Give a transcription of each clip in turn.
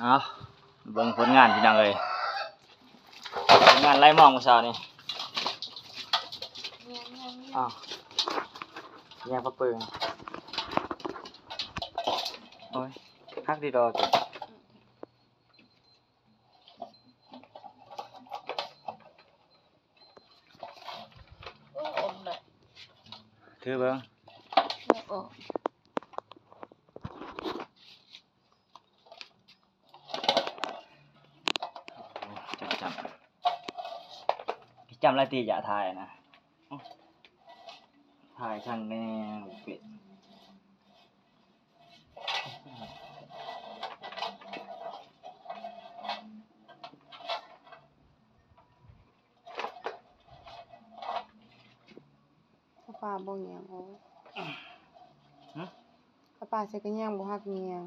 ເອົາ ເບິ່ງຜົນງານພີ່ນ້ອງເອີຍ ຜົນງານໄລ່ມອງມື້ເຊົ້ານີ້. ອ້າວ ແຍງປະປຶງ ໂອ້ຍ ຄັກດີດອກ. ໂອ້ ອອກແລ້ວ ຖືເບິ່ງ ໂອ້ ຈຳ ຈຳ ຈຳຫຼາຍຕິ ຢາກຖ່າຍນະ ຖ່າຍຂ້າງແນ່ເປັນ. ປາປາບໍ່ແຍງອອກ ຮະ ປາປາໃສ່ກະແຍງບໍ່ຮັກແຍງ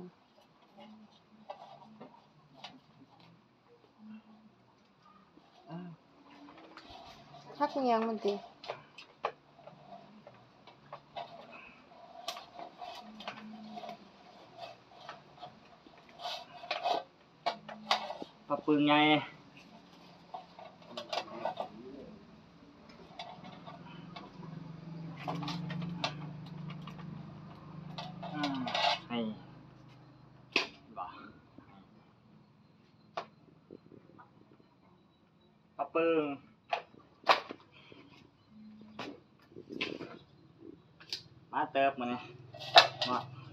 ຮັກແຍງມັນຕິ. ປະປຶງໃຫຍ່ ອືມ ໃຫ້ ປະປຶງ ມາເຕີບມື້ນີ້ເນາະ.